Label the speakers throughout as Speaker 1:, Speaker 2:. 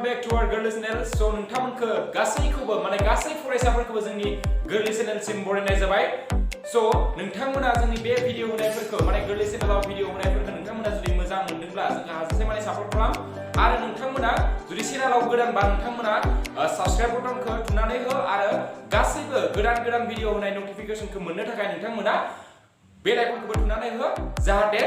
Speaker 1: back to our Gwrlwi channel. So नोंथांमोनखौ गासैखौबो माने गासै फरायसाफोरखौबो जोंनि Gwrlwi channel सिम बरायनाय जाबाय. So नोंथांमोना जोंनि बे भिडिअ होनायफोरखौ माने Gwrlwi channelआव भिडिअ होनायफोरखौ नोंथांमोना जुदि मोजां मोनदोंब्ला जोंहा हाजासे माने सापर्ट खालाम आरो नोंथांमोना जुदि चेनेलाव गोदानबा नोंथांमोना साबस्क्राइब बटनखौ थुनानै हो आरो गासैबो गोदान भिडिअ होनाय नटिफिकेशनखौ मोननो थाखाय नोंथांमोना बेल आइकनखौबो थुनानै हो जाहाथे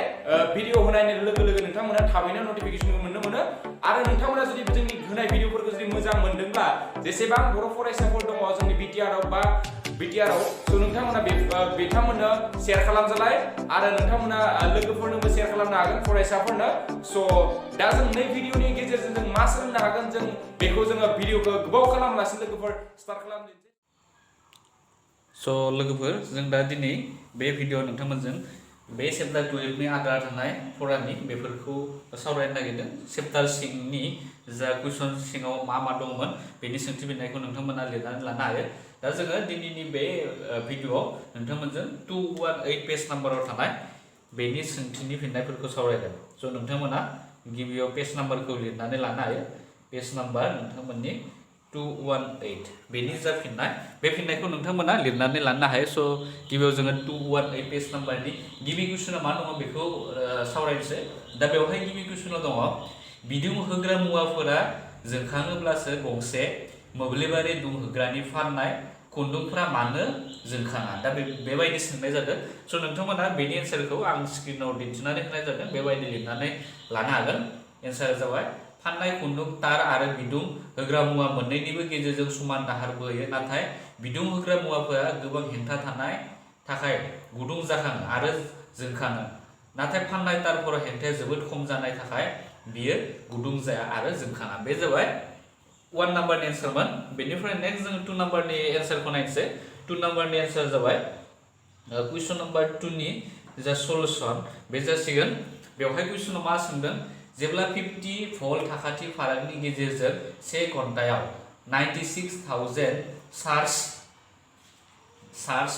Speaker 1: भिडिअ होनायनि लोगो लोगो नोंथांमोना थाबैनो नटिफिकेशनखौ मोननो मोनो आरो नोंथांमोना जुदि जोंनि होनाय भिडिअफोरखौ जुदि मोजां मोनदोंब्ला जेसेबां बर' फरायसाफोर दङ जोंनि बिटिआरआव स' नोंथांमोना बिथांमोननो शेयार खालामजालाय आरो नोंथांमोना लोगोफोरनोबो शेयार खालामनो हागोन फरायसाफोरनो स' दा जों नै भिडिअनि गेजेरजों जों मा सोलोंनो हागोन जों बेखौ जोङो भिडिअखौ गोबाव खालामालासिनो लोगोफोर स्टार्ट खालामनोसै
Speaker 2: So लोगोफोर जों दा दिनै बे भिडिअ नोंथांमोनजों बे चेप्टार 12 नि आद्रा थानाय फरानि बेफोरखौ सावरायनो नागिरदों चेप्टार 6 नि जा कुइसन सिङाव मा दंमोन बेनि सोंथि फिननायखौ नोंथांमोना लिरनानै लानो हायो दा जोङो दिनैनि बे भिडिअआव नोंथांमोनजों 218 पेज नाम्बाराव थानाय बेनि सोंथिनि फिननायफोरखौ सावरायगोन स' नोंथांमोना गिबियाव पेज नाम्बारखौ लिरनानै लानो हायो पेज नाम्बार नोंथांमोननि 218 बेनि जा फिननाय बे फिननायखौ नोंथांमोना लिरनानै लानो हायो स' गिबियाव जोङो 218 पेज नाम्बारनि गिबि कुइसना मा दङ बेखौ सावरायनोसै दा बेवहाय गिबि कुइसनाव दङ बिदुं होग्रा मुवाफोरा जोंखाङोब्लासो गंसे मोब्लिबारि दुंहोग्रानि फाननाय खुन्दुंफोरा मानो जोंखाङा दा बेबायदि सोंनाय जादों स' नोंथांमोना बेनि एन्सारखौ आं स्क्रिनाव दिन्थिनानै होनाय जादों बेबायदि लिरनानै लानो हागोन एन्सारा जाबाय फाननाय खुन्दुं तार आरो बिदुं होग्रा मुवा मोननैनिबो गेजेरजों समान दाहार बोहैयो नाथाय बिदुं होग्रा मुवाफोरा गोबां हेंथा थानाय थाखाय गुदुं जाखाङो आरो जोंखाङो नाथाय फाननाय तारफोराव हेंथाया जोबोद खम जानाय थाखाय बियो गुदुं जाया आरो जोंखाङा बे जाबाय 1 नाम्बारनि एन्सारमोन बेनिफ्राय नेक्स्ट जों 2 नाम्बारनि एन्सारखौ नायनोसै 2 नाम्बारनि एन्सार जाबाय कुइसन नाम्बार 2 नि जा सलुसन बे जासिगोन बेवहाय कुइसनाव मा सोंदों जेब्ला 50 भल्ट थाखाथि फारागनि गेजेरजों 1 घन्टायाव 96,000 चार्ज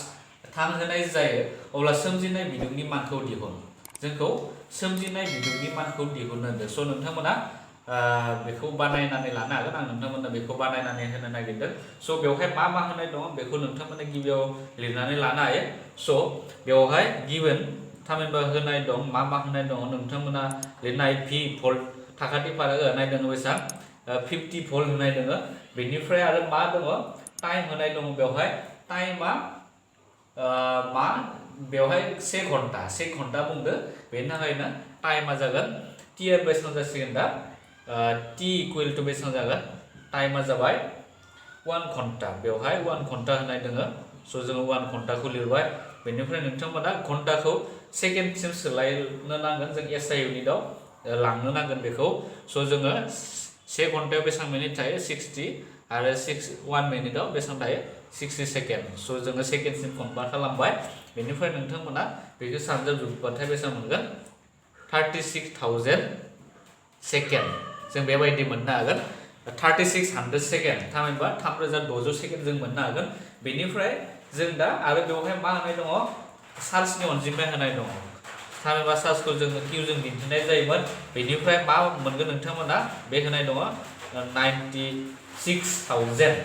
Speaker 2: थांहोनाय जायो अब्ला सोमजिनाय बिदुंनि मानखौ दिहुन जोंखौ सोमजिनाय बिदुंनि मानखौ दिहुननो होदों स' नोंथांमोना बेखौ बानायनानै लानो हागोन आं नोंथांमोननो बेखौ बानायनानै होनो नागिरदों स' बेवहाय मा होनाय दङ बेखौ नोंथांमोना गिबियाव लिरनानै लानो हायो स' बेवहाय गिवन थामहिनबा होनाय दं मा होनाय दङ नोंथांमोना लिरनाय V भल्ट थाखाथि फाराग होनाय दङ बेसेबां 50 भल्ट होनाय दङ बेनिफ्राय आरो मा दङ टाइम होनाय दङ बेवहाय टाइमा मा बेवहाय 1 घन्टा बुंदो बेनि थाखायनो टाइमा जागोन T आ बेसेबां जासिगोन दा T इक्वल टु बेसेबां जागोन टाइमा जाबाय 1 घन्टा बेवहाय 1 घन्टा होनाय दङ स' जोङो 1 घन्टाखौ लिरबाय बेनिफ्राय नोंथांमोना घन्टाखौ सेकेन्डसिम सोलायनो नांगोन जों SI इउनिटआव लांनो नांगोन बेखौ स' जोङो 1 घन्टायाव बेसेबां मिनिट थायो 60 आरो 1 मिनिटआव बेसेबां थायो 60 सेकेन्ड स' जोङो सेकेन्डसिम कनभार्ट खालामबाय बेनिफ्राय नोंथांमोना बेखौ सानजाबजोबबाथाय बेसेबां मोनगोन 36,000 सेकेन्ड जों बेबायदि मोननो हागोन 3600 सेकेन्ड थामहिनबा 3600 सेकेन्ड जों मोननो हागोन बेनिफ्राय जों दा आरो बेवहाय मा होनाय दङ चार्जनि अनजिमा होनाय दङ थामहिनबा चार्जखौ जोङो किउजों दिन्थिनाय जायोमोन बेनिफ्राय मा मोनगोन नोंथांमोना बे होनाय दङ 96,000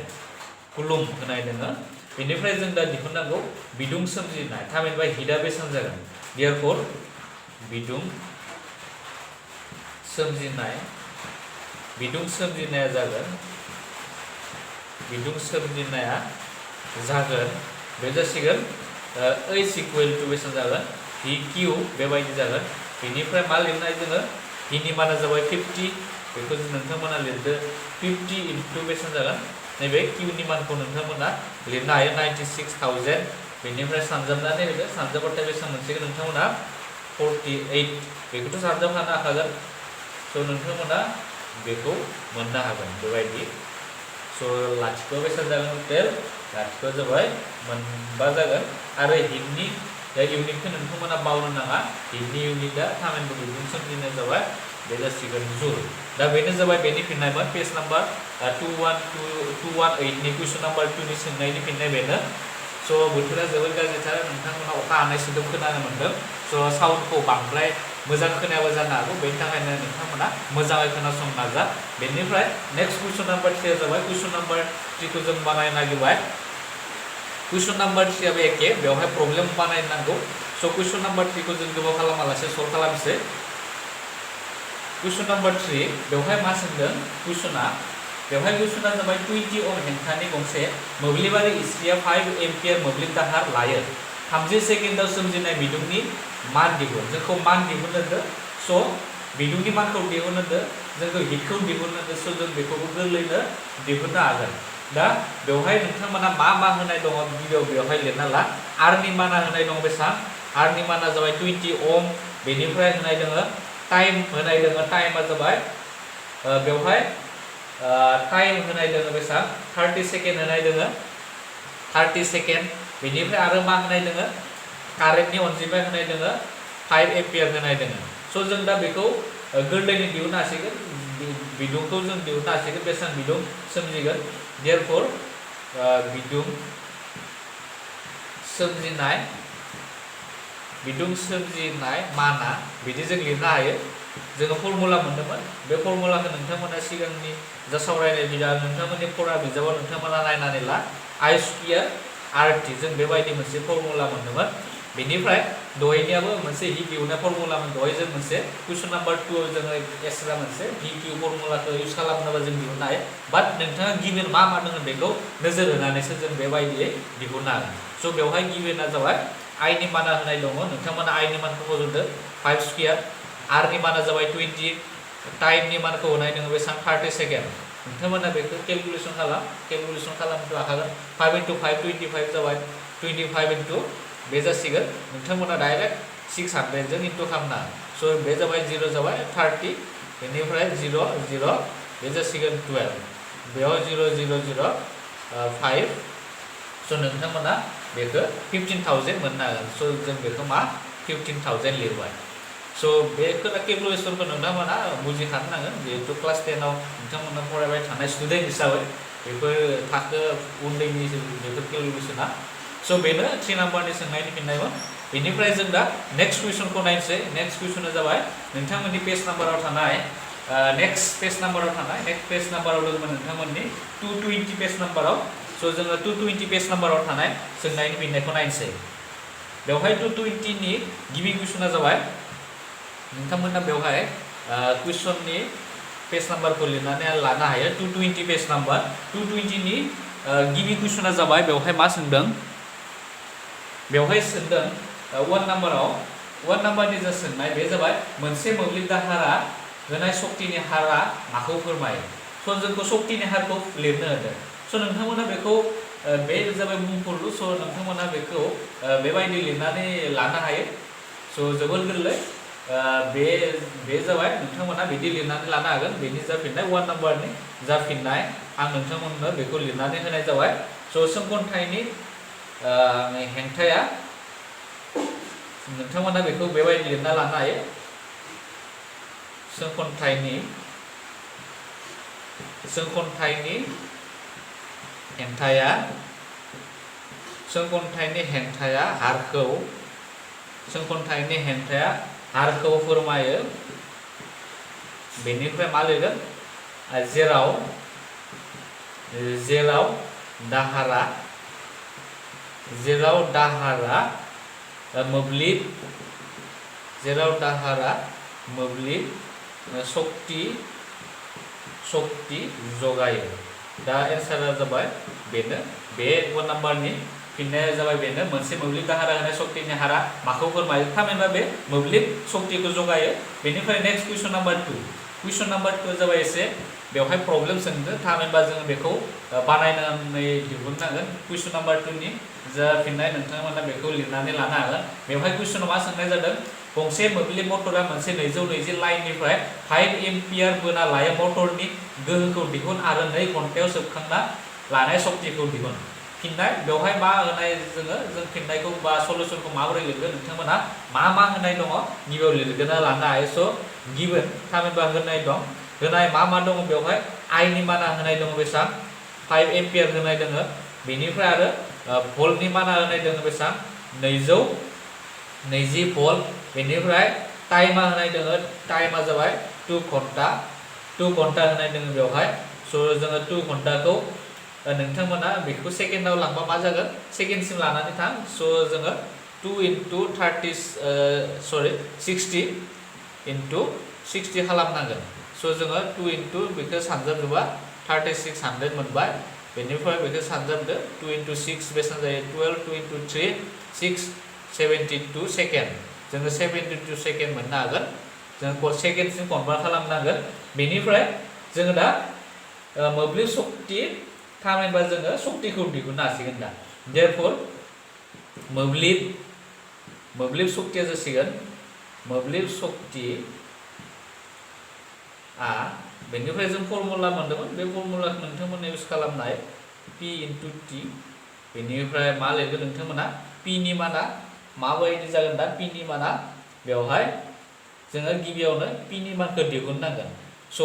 Speaker 2: कुलुम होनाय दङ बेनिफ्राय जों दा दिहुननांगौ बिदुं सोमजिनाय थामहिनबा हिटआ बेसेबां जागोन देयरफर बिदुं सोमजिनाया जागोन बे जासिगोन H इक्वल टु बेसेबां जागोन VQ बेबायदि जागोन बेनिफ्राय मा लिरनाय जोङो Vनि माना जाबाय 50 बेखौ नोंथांमोना लिरदो 50 इनटु बेसेबां जागोन नैबे Qनि मानखौ नोंथांमोना लिरनो हायो 96,000 बेनिफ्राय सानजाबनानै होदो सानजाबबाथाय बेसेबां मोनसिगोन नोंथांमोना 48 बेखौथ' सानजाबखानो हाखागोन स' नोंथांमोना बेखौ मोननो हागोन बेबायदि स' लाथिख' बेसेबां जागोन टटेल लाथिख' जाबाय मोनबा जागोन आरो हिटनि इउनिटखौ नोंथांमोना बावनो नाङा हिटनि इउनिटआ थामहिनबा बिदुं सोमजिनाय जाबाय बे जासिगोन जुल दा बेनो जाबाय बेनि फिननायमोन पेज नाम्बार 218 नि कुइसन नाम्बार 2 नि सोंनायनि फिननाय बेनो स' बोथोरा जोबोद गाज्रिथार नोंथांमोना अखा हानाय सोदोब खोनानो मोन्दों स' साउन्डखौ बांद्राय मोजां खोनायाबो जानो हागौ बेनि थाखायनो नोंथांमोना मोजाङै खोनासंनो नाजा बेनिफ्राय नेक्स्ट कुइसन नाम्बार 3 जाबाय कुइसन नाम्बार 3 खौ जों बानायनो नागिरबाय कुइसन नाम्बार 3 आबो एखे बेवहाय प्रब्लेम बानायनो नांगौ स' कुइसन नाम्बार 3 खौ जों गोबाव खालामालासे सल्भ खालामसै कुइसन नाम्बार 3 बेवहाय मा सोंदों कुइसना बेवहाय कुइसना जाबाय 20 ओम हेंथानि गंसे मोब्लिबारि इस्त्रिया 5 एम्पियार मोब्लिब दाहार लायो 30 सेकेन्डआव सोमजिनाय बिदुंनि मान दिहुन जोंखौ मान दिहुननो होदों स' बिदुंनि मानखौ दिहुननो होदों जोंखौ हिटखौ दिहुननो होदों स' जों बेखौबो गोरलैनो दिहुननो हागोन दा बेवहाय नोंथांमोना मा होनाय दङ गिबियाव बेवहाय लिरना ला आरनि माना होनाय दङ बेसां आरनि माना जाबाय 20 ओम बेनिफ्राय होनाय दङ टाइम होनाय दङ टाइमा जाबाय बेवहाय टाइम होनाय दङ बेसां 30 सेकेन्ड होनाय दङ 30 सेकेन्ड बेनिफ्राय आरो मा होनाय दङ कारेन्टनि अनजिमा होनाय दङ 5 एम्पियार होनाय दङ स' जों दा बेखौ गोरलैनो दिहुननो हासिगोन बिदुंखौ जों दिहुननो हासिगोन बेसेबां बिदुं सोमजिगोन देयरफोर बिदुं सोमजिनाय माना बिदि जों लिरनो हायो जोङो फर्मुला मोनदोंमोन बे फर्मुलाखौ नोंथांमोना सिगांनि जा सावरायनाय बिजाब नोंथांमोननि फरा बिजाबाव नोंथांमोना नायनानै ला I स्क्वायर RT जों बेबायदि मोनसे फर्मुला मोनदोंमोन बेनिफ्राय दहायनियाबो मोनसे हि दिहुननाय फर्मुलामोन दहाय जों मोनसे कुइसन नाम्बार 2 आव जोङो एक्सट्रा मोनसे VQ फर्मुलाखौ इउज खालामनोबा जों दिहुननो हायो बाट नोंथाङा गिभेन मा दङ बेखौ नोजोर होनानैसो जों बेबायदियै दिहुननो हागोन स' बेवहाय गिभेना जाबाय I नि माना होनाय दङ नोंथांमोना I नि मानखौ फज'दो 5 स्क्वायर R नि माना जाबाय 20 टाइमनि मानखौ होनाय दङ बेसेबां 30 सेकेन्ड नोंथांमोना बेखौ केलकुलेसन खालामनो हागोन 5 × 5 25 जाबाय 25 इनटु बे जासिगोन नोंथांमोना डाइरेक्ट 600 जों इनटु खालामना स' बे जाबाय 0 जाबाय 30 बेनिफ्राय 0 0 बे जासिगोन 12 बेयाव 0 0 0 5 स' नोंथांमोना बेखौ 15,000 मोननो हागोन स' जों बेखौ मा 15,000 लिरबाय स' बेखौ केलकुलेसनखौ नोंथांमोना बुजिखानो नांगोन जिहेतु क्लास 10 आव नोंथांमोना फरायबाय थानाय स्टुडेन्ट हिसाबै बेफोर थाखो उन्दैनि बेफोर केलकुलेसना स' बेनो 3 नाम्बारनि सोंनायनि फिननायमोन बेनिफ्राय जों दा नेक्स्ट कुइसनखौ नायनोसै नेक्स्ट कुइसना जाबाय नोंथांमोननि पेज नाम्बाराव थानाय नेक्स्ट पेज नाम्बाराव दंमोन नोंथांमोननि 220 पेज नाम्बाराव स' जोङो 220 पेज नाम्बाराव थानाय सोंनायनि फिननायखौ नायनोसै बेवहाय 220 नि गिबि कुइसना जाबाय नोंथांमोना बेवहाय कुइसननि पेज नाम्बारखौ लिरनानै लानो हायो 220 पेज नाम्बार 220 नि गिबि कुइसना जाबाय बेवहाय मा सोंदों बेवहाय सोंदों 1 नाम्बारनि जा सोंनाय बे जाबाय मोनसे मोब्लिब दाहारा होनाय शक्तिनि हारा माखौ फोरमायो स' जोंखौ शक्तिनि हारखौ लिरनो होदों स' नोंथांमोना बेखौ बे जाबाय बुंफोरलु स' नोंथांमोना बेखौ बेबायदि लिरनानै लानो हायो स' जोबोर गोरलै बे जाबाय नोंथांमोना बिदि लिरनानै लानो हागोन बेनि जाफिननाय 1 नाम्बारनि जाफिननाय आं नोंथांमोननो बेखौ लिरनानै होनाय जाबाय स' सोंखन्थाइनि हेंथाया नोंथांमोना बेखौ बेबायदि लिरना लानो हायो सोंखन्थाइनि हारखौ फोरमायो बेनिफ्राय मा लिरगोन जेराव दाहारा मोब्लिब शक्ति जगायो दा एन्सारा जाबाय बेनो बे 1 नाम्बारनि फिननाया जाबाय बेनो मोनसे मोब्लिब दाहारा होनाय शक्तिनि हारा माखौ फोरमायो थामहिनबा बे मोब्लिब शक्तिखौ जगायो बेनिफ्राय नेक्स्ट कुइसन नाम्बार 2 जाबाय एसे बेवहाय प्रब्लेम सोंदों थामहिनबा जों बेखौ बानायनानै दिहुननांगोन कुइसन नाम्बार 2 नि जा फिननाय नोंथांमोना बेखौ लिरनानै लानो हागोन बेवहाय कुइसनाव मा सोंनाय जादों गंसे मोब्लिब मटरा मोनसे 220 लाइननिफ्राय 5 एम्पियार बोना लायो मटरनि गोहोखौ दिहुन आरो 2 घन्टायाव सोबखांना लानाय शक्तिखौ दिहुन फिननाय बेवहाय मा होनाय जों फिननायखौ बा सल्युशनखौ माबोरै लिरगोन नोंथांमोना मा होनाय दङ गिबियाव लिरगोना लानो हायो स' गिबन थामहिनबा होनाय मा दङ बेवहाय I नि माना होनाय दङ बेसेबां 5 एम्पियार होनाय दङ बेनिफ्राय आरो भल्टनि माना होनाय दङ बेसां 220 भल्ट बेनिफ्राय टाइमा होनाय दङ टाइमा जाबाय 2 घन्टा होनाय दङ बेवहाय स' जोङो 2 घन्टाखौ नोंथांमोना बेखौ सेकेन्डआव लांबा मा जागोन सेकेन्डसिम लानानै थां स' जोङो 60 खालामनांगोन स' जोङो 2 बेखौ सानजाबोबा 3600 मोनबाय बेनिफ्राय बेखौ सानजाबदो 2 6 बेसेबां जायो 12 2 3 6 72 सेकेन्ड जोङो 72 सेकेन्ड मोननो हागोन जों सेकेन्डसिम कनभार्ट खालामनांगोन बेनिफ्राय जोङो दा मोब्लिब शक्ति थामहिनबा जोङो शक्तिखौ दिहुननो हासिगोन दा therefore मोब्लिब शक्तिया जासिगोन मोब्लिब शक्ति आ बेनिफ्राय जों फर्मुला मोनदोंमोन बे फर्मुलाखौ नोंथांमोना इउज खालामनाय P into T बेनिफ्राय मा लिरगोन नोंथांमोना P नि माना माबायदि जागोन दा P नि माना बेवहाय जोङो गिबियावनो P नि मानखौ दिहुननांगोन स'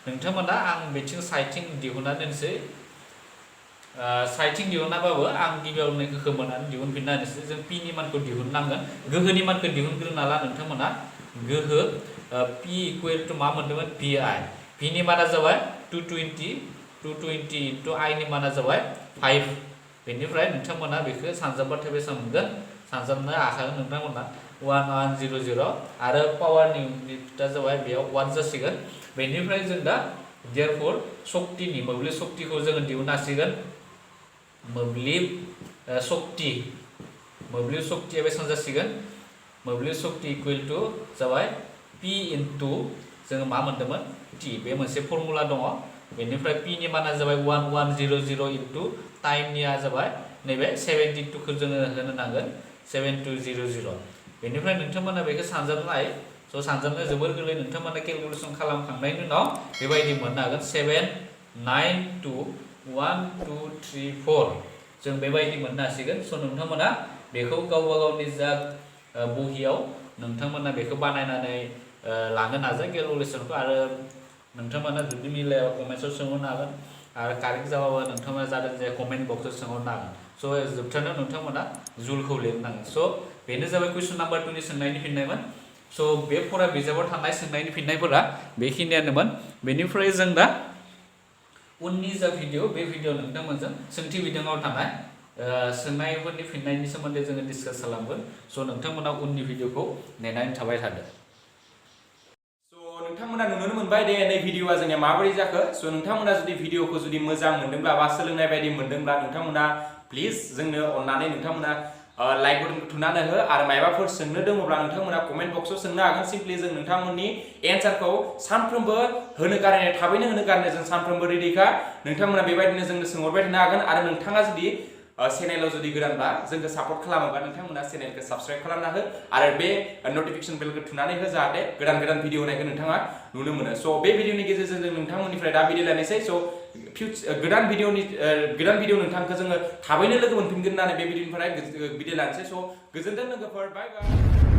Speaker 2: नोंथांमोना आं बेथिं साइथिं दिहुनना दोनसै साइथिं दिहुनाबाबो आं गिबियावनो गोहो मोननानै दिहुनफिनना होनोसै जों P नि मानखौ दिहुननांगोन गोहोनि मानखौ दिहुनग्रोना ला नोंथांमोना गोहो P इक्वेल टु मा मोनदोंमोन VI V नि माना जाबाय 220 इनटु I नि माना जाबाय 5 बेनिफ्राय नोंथांमोना बेखौ सानजाबबाथाय बेसेबां मोनगोन सानजाबनो हाखागोन नोंथांमोना 1100 आरो पावारनि इउनिटआ जाबाय बेयाव 1 जासिगोन बेनिफ्राय जों दा therefore शक्तिनि मोब्लिब शक्तिखौ जोङो दिहुननो हासिगोन मोब्लिब शक्तिया बेसेबां जासिगोन मोब्लिब शक्ति इक्वेल टु जाबाय P इनटु जोङो मा मोनदोंमोन T बे मोनसे फर्मुला दङ बेनिफ्राय P नि माना जाबाय 1100 इनटु टाइमनिया जाबाय नैबे 72 खौ जोङो होनो नांगोन 7200 बेनिफ्राय नोंथांमोना बेखौ सानजाबनाय स' सानजाबनाया जोबोर गोरलै नोंथांमोना केलकुलेसन खालामखांनायनि उनाव बेबायदि मोननो हागोन 7 9 2 1 2 3 4 जों बेबायदि मोननो हासिगोन स' नोंथांमोना बेखौ गावबा गावनि जा बहियाव नोंथांमोना बेखौ बानायनानै लानो नाजा केलकुलेसनखौ आरो नोंथांमोना जुदि मिलायाबा कमेन्टआव सोंहरनो हागोन आरो कारेक्ट जाबाबो नोंथांमोना जादों जे कमेन्ट बक्सआव सोंहरनो हागोन स' जोबथारनायाव नोंथांमोना जुलखौ लिरनांगोन स' बेनो जाबाय कुइसन नाम्बार 2 नि सोंनायनि फिननायमोन स' बे फरा बिजाबाव थानाय सोंनायनि फिननायफोरा बेखिनियानोमोन बेनिफ्राय जों दा उननि जा भिडिअ बे भिडिअ नोंथांमोनजों सोंथि बिदाङाव थानाय सोंनायफोरनि फिननायनि सोमोन्दै जोङो डिसकास खालामगोन स' नोंथांमोना उननि भिडिअखौ नेनानै थाबाय थादो
Speaker 1: नोंथांमोना नुनो मोनबाय दे नै भिडिअआ जोंनिया माबोरै जाखो स' नोंथांमोना जुदि भिडिअखौ जुदि मोजां मोनदोंब्ला बा सोलोंनाय बायदि मोनदोंब्ला नोंथांमोना प्लिज जोंनो अननानै नोंथांमोना लाइक बटनखौ थुनानै हो आरो मायबाफोर सोंनो दङब्ला नोंथांमोना कमेन्ट बक्सआव सोंनो हागोन सिम्पलि जों नोंथांमोननि एन्सारखौ सानफ्रोमबो होनो गारनाय थाबैनो होनो गारनाय जों सानफ्रोमबो रेडिखा नोंथांमोना बेबायदिनो जोंनो सोंहरबाय थानो हागोन आरो नोंथाङा जुदि चेनेलाव जुदि गोदानबा जोंखौ सापर्ट खालामोबा नोंथांमोना चेनेलखौ साबस्क्राइब खालामना हो आरो बे नटिफिकेसन बेलखौ थुनानै हो जाहाथे गोदान भिडिअ होनायखौ नोंथाङा नुनो मोनो स' बे भिडिअनि गेजेरजों जों नोंथांमोननिफ्राय दा बिदाय लानोसै स' गोदान भिडिअ नोंथांखौ जोङो थाबैनो लोगो मोनफिनगोन होननानै बे भिडिअनिफ्राय बिदाय लानोसै स' गोजोनथों लोगोफोर बाय बाय